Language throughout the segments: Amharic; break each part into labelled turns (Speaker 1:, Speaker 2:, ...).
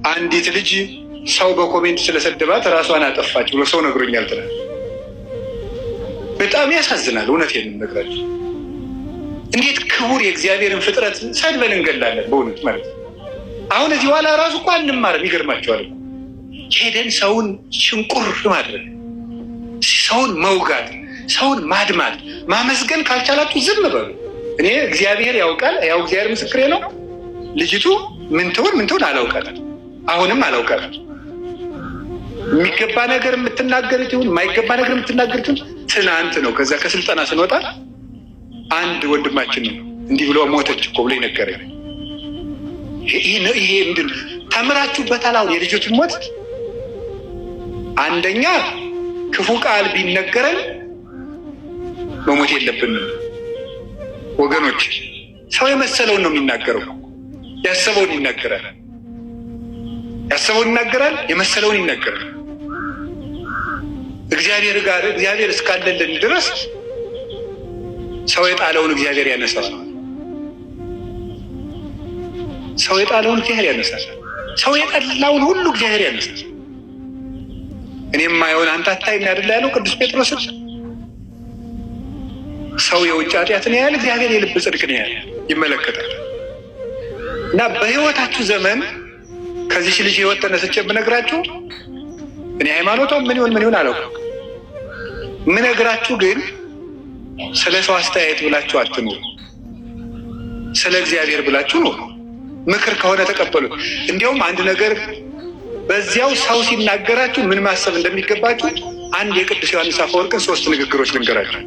Speaker 1: አንዲት ልጅ ሰው በ comment ስለሰደባት ራሷን አጠፋች ብሎ ሰው ነግሮኛል ትላለች። በጣም ያሳዝናል። እውነቴን ነው የምነግራችሁ። እንዴት ክቡር የእግዚአብሔርን ፍጥረት ሰድበን እንገላለን? በእውነት ማለት ነው። አሁን እዚህ በኋላ ራሱ እኮ አንማርም። ይገርማቸዋል። ሄደን ሰውን ሽንቁር ማድረግ፣ ሰውን መውጋት፣ ሰውን ማድማት፣ ማመስገን ካልቻላችሁ ዝም በሉ። እኔ እግዚአብሔር ያውቃል፣ ያው እግዚአብሔር ምስክሬ ነው። ልጅቱ ምን ትሁን ምን ትሁን አላውቃትም፣ አሁንም አላውቃትም። የሚገባ ነገር የምትናገር ይሁን የማይገባ ነገር የምትናገር ይሁን ትናንት ነው። ከዛ ከስልጠና ስንወጣ አንድ ወንድማችን ነው እንዲህ ብሎ ሞተች እኮ ብሎ ነገረኝ። ይሄ ምንድን ተምራችሁበታል? አሁን የልጆችን ሞት አንደኛ ክፉ ቃል ቢነገረን መሞት የለብንም ወገኖች። ሰው የመሰለውን ነው የሚናገረው። ያሰበውን ይናገራል። ያሰበውን ይናገራል። የመሰለውን ይናገራል። እግዚአብሔር ጋር እግዚአብሔር እስካለልን ድረስ ሰው የጣለውን እግዚአብሔር ያነሳል። ሰው የጣለውን እግዚአብሔር ያነሳል። ሰው የጠላውን ሁሉ እግዚአብሔር ያነሳል። እኔም የማየውን አንተ አታይም አይደል ያለው ቅዱስ ጴጥሮስን። ሰው የውጭ ኃጢአትን ያያል፣ እግዚአብሔር የልብ ጽድቅን ያያል፣ ይመለከታል። እና በህይወታችሁ ዘመን ከዚች ልጅ ህይወት ተነስቼ የምነግራችሁ እኔ ሃይማኖቷ ምን ይሁን ምን ይሁን አላውቅም። ምነግራችሁ ግን ስለ ሰው አስተያየት ብላችሁ አትኑሩ፣ ስለ እግዚአብሔር ብላችሁ ኑሩ። ምክር ከሆነ ተቀበሉት። እንዲያውም አንድ ነገር በዚያው ሰው ሲናገራችሁ ምን ማሰብ እንደሚገባችሁ አንድ የቅዱስ ዮሐንስ አፈወርቅን ሶስት ንግግሮች ልንገራችሁ።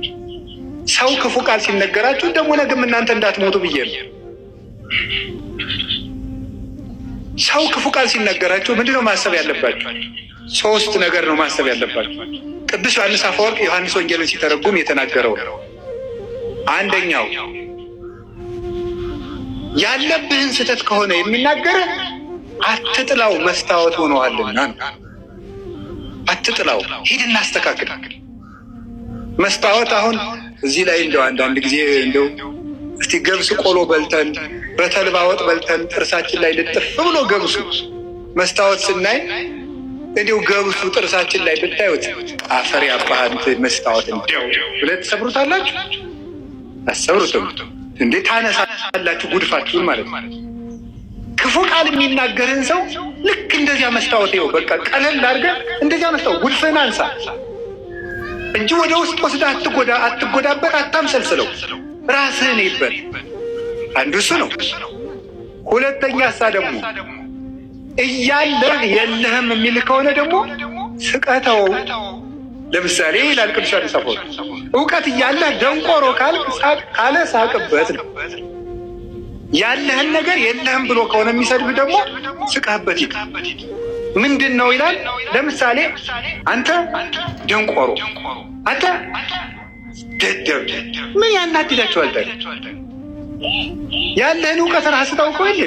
Speaker 1: ሰው ክፉ ቃል ሲነገራችሁ ደግሞ ነገም እናንተ እንዳትሞቱ ብዬ ነው። ሰው ክፉ ቃል ሲነገራችሁ ምንድነው ማሰብ ያለባችሁ? ሶስት ነገር ነው ማሰብ ያለባችሁ። ቅዱስ ዮሐንስ አፈወርቅ ዮሐንስ ወንጌልን ሲተረጉም የተናገረው ነው። አንደኛው ያለብህን ስህተት ከሆነ የሚናገርህ አትጥላው፣ መስታወት ሆነዋልና ነው። አትጥላው፣ ሂድና አስተካክል። መስታወት አሁን እዚህ ላይ እንደው አንዳንድ ጊዜ እንደው እስቲ ገብስ ቆሎ በልተን በተልባ ወጥ በልተን ጥርሳችን ላይ ልጥፍ ብሎ ገብሱ መስታወት ስናይ እንዲው ገብሱ ጥርሳችን ላይ ብታዩት አፈር ያባህንት መስታወት እንዲያው ብለህ ትሰብሩታላችሁ? አትሰብሩትም እንዴ? ታነሳላችሁ ጉድፋችሁን ማለት ነው። ክፉ ቃል የሚናገርህን ሰው ልክ እንደዚያ መስታወት ይኸው በቃ ቀለል አድርገህ እንደዚያ መስታወት ጉድፍህን አንሳ እንጂ ወደ ውስጥ ወስደህ አትጎዳ፣ አትጎዳበት፣ አታምሰልስለው። ራስህን ይበት። አንዱ እሱ ነው። ሁለተኛ እሳ ደግሞ እያለህ የለህም የሚል ከሆነ ደግሞ ስቀተው። ለምሳሌ ይላል ቅዱስ ዮሐንስ አፈወርቅ እውቀት እያለህ ደንቆሮ ካለ ሳቅበት ነው። ያለህን ነገር የለህም ብሎ ከሆነ የሚሰድብህ ደግሞ ስቀህበት ሂድ። ምንድን ነው ይላል። ለምሳሌ አንተ ደንቆሮ፣ አንተ ደደብ፣ ምን ያናድዳቸዋል? ታዲያ ያለህን እውቀት ራስህ ታውቀው የለ?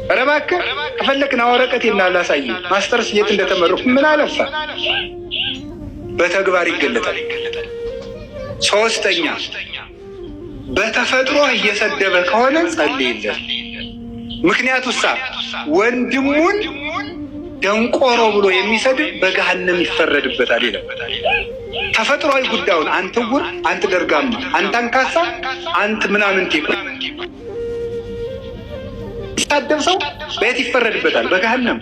Speaker 1: ኧረ እባክህ ከፈለክ ና ወረቀቴን ላሳይህ፣ ማስተርስ የት እንደተመረኩ ምን አለፋ፣ በተግባር ይገለጣል። ሶስተኛ በተፈጥሮ እየሰደበ ከሆነ ጸልይለት። ምክንያቱ ሳ ወንድሙን ደንቆሮ ብሎ የሚሰድብ በገሃነም ይፈረድበታል ይላል። ተፈጥሯዊ ጉዳዩን አንተ ዕውር፣ አንተ ደርጋማ፣ አንተ አንካሳ፣ አንተ ምናምንቴ የሚሳደብ ሰው በየት ይፈረድበታል? በገሃነም።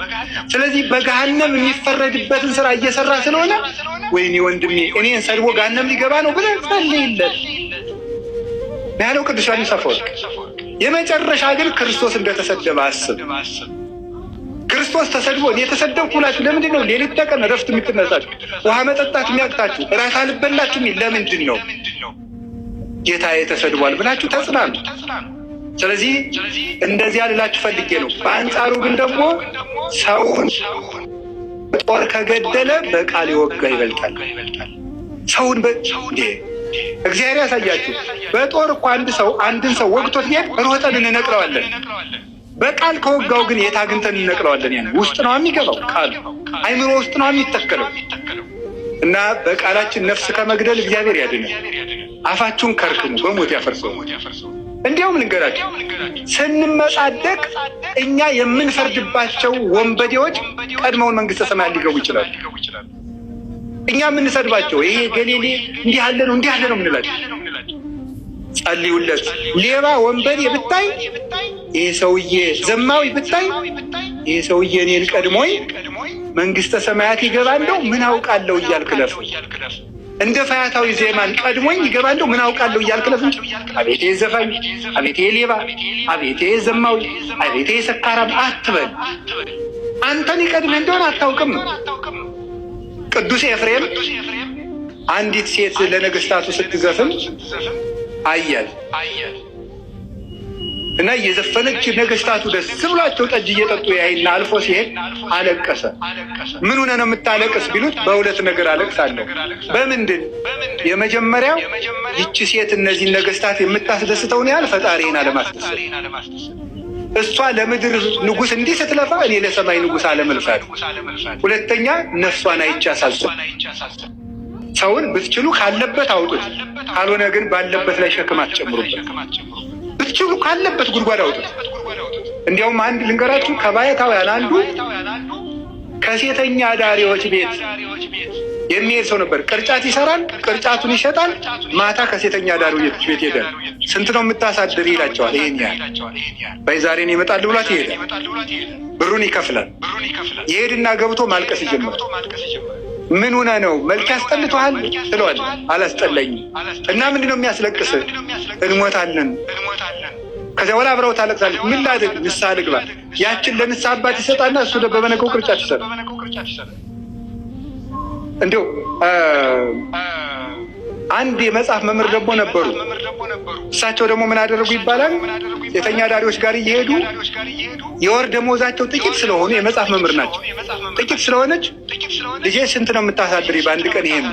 Speaker 1: ስለዚህ በገሃነም የሚፈረድበትን ስራ እየሰራ ስለሆነ ወይኔ ወንድሜ እኔን ሰድቦ ገሃነም ሊገባ ነው ብለህ ጸልይለት ያለው ቅዱስ ዮሐንስ አፈወርቅ። የመጨረሻ ግን ክርስቶስ እንደተሰደበ አስብ። ክርስቶስ ተሰድቦ እኔ የተሰደብኩ ብላችሁ ለምንድን ነው ሌሊት ተቀን እረፍት የምትነሳችሁ? ውሃ መጠጣት የሚያቅታችሁ፣ እራት አልበላችሁ ለምንድን ነው? ጌታዬ ተሰድቧል ብላችሁ ተጽናኑ። ስለዚህ እንደዚያ ልላችሁ ፈልጌ ነው። በአንጻሩ ግን ደግሞ ሰውን ጦር ከገደለ በቃል የወጋ ይበልጣል። ሰውን እግዚአብሔር ያሳያችሁ። በጦር እኮ አንድ ሰው አንድን ሰው ወግቶት ቢሄድ ሮጠን እንነቅለዋለን። በቃል ከወጋው ግን የት አግኝተን እንነቅለዋለን? ያን ውስጥ ነው የሚገባው ቃሉ አይምሮ ውስጥ ነው የሚተከለው። እና በቃላችን ነፍስ ከመግደል እግዚአብሔር ያድነን። አፋችሁን ከርክሙ፣ በሞት ያፈርሰው። እንዲያውም ልንገራችሁ፣ ስንመጻደቅ እኛ የምንፈርድባቸው ወንበዴዎች ቀድመውን መንግስተ ሰማያት ሊገቡ ይችላሉ። እኛ የምንሰድባቸው ይሄ ገሌሌ እንዲህ ያለ ነው እንዲህ ያለ ነው የምንላቸው፣ ጸልዩለት። ሌባ ወንበዴ ብታይ ይሄ ሰውዬ፣ ዘማዊ ብታይ ይሄ ሰውዬ እኔን ቀድሞኝ መንግስተ ሰማያት ይገባ እንደው ምን አውቃለሁ እያልክ ለፍ። እንደ ፈያታዊ ዜማን ቀድሞኝ ይገባ እንደው ምን አውቃለሁ እያልክ ለፍ እንጂ አቤቴ ዘፋኝ፣ አቤቴ ሌባ፣ አቤቴ ዘማዊ፣ አቤቴ ሰካራም አትበል። አንተን ይቀድምህ እንደሆነ አታውቅም። ቅዱስ ኤፍሬም አንዲት ሴት ለነገስታቱ ስትዘፍን አያል እና እየዘፈነች ነገስታቱ ደስ ብሏቸው ጠጅ እየጠጡ ያይና አልፎ ሲሄድ አለቀሰ። ምን ሆነ ነው የምታለቅስ ቢሉት በሁለት ነገር አለቅሳለሁ። በምንድን? የመጀመሪያው ይቺ ሴት እነዚህን ነገስታት የምታስደስተውን ያህል ፈጣሪን አለማስደሰት፣ እሷ ለምድር ንጉስ እንዲህ ስትለፋ እኔ ለሰማይ ንጉስ አለመልፋት። ሁለተኛ ነፍሷን አይቼ አሳዘን። ሰውን ብትችሉ ካለበት አውጡት፣ ካልሆነ ግን ባለበት ላይ ሸክም አትጨምሩበት። ብትችሉ ካለበት ጉድጓድ አውጡት። እንዲያውም አንድ ልንገራችሁ፣ ከባየታውያን አንዱ ከሴተኛ አዳሪዎች ቤት የሚሄድ ሰው ነበር። ቅርጫት ይሰራል፣ ቅርጫቱን ይሸጣል። ማታ ከሴተኛ አዳሪዎች ቤት ሄደ። ስንት ነው የምታሳድር ይላቸዋል። ይሄን ያህል በይ ዛሬን ይመጣል ብሏት ይሄዳል። ብሩን ይከፍላል። ይሄድና ገብቶ ማልቀስ ይጀምራል። ምን ሆነ ነው መልክ ያስጠልቶሃል ትለዋለህ። አላስጠላኝም። እና ምንድን ነው የሚያስለቅስ? እንሞታለን። ከዚያ በኋላ አብረው ታለቅሳለች። ምን ላድርግ? ንስሐ ልግባ። ያችን ለንስሐ አባት ይሰጣና እሱ በበነገው ቅርጫት ይሰጣል። እንዲሁ አንድ የመጽሐፍ መምህር ደግሞ ነበሩ። እሳቸው ደግሞ ምን አደረጉ ይባላል? የተኛ ዳሪዎች ጋር እየሄዱ የወር ደመወዛቸው ጥቂት ስለሆኑ፣ የመጽሐፍ መምህር ናቸው። ጥቂት ስለሆነች ልጄ ስንት ነው የምታሳድሪ በአንድ ቀን? ይሄን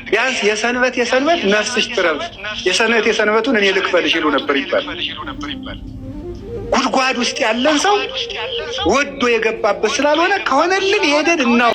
Speaker 1: ቢያንስ የሰንበት የሰንበት ነፍስሽ ትረፍ፣ የሰንበት የሰንበቱን እኔ ልክፈልሽ ይሉ ነበር ይባላል። ጉድጓድ ውስጥ ያለን ሰው ወዶ የገባበት ስላልሆነ ከሆነልን ሄደን እናው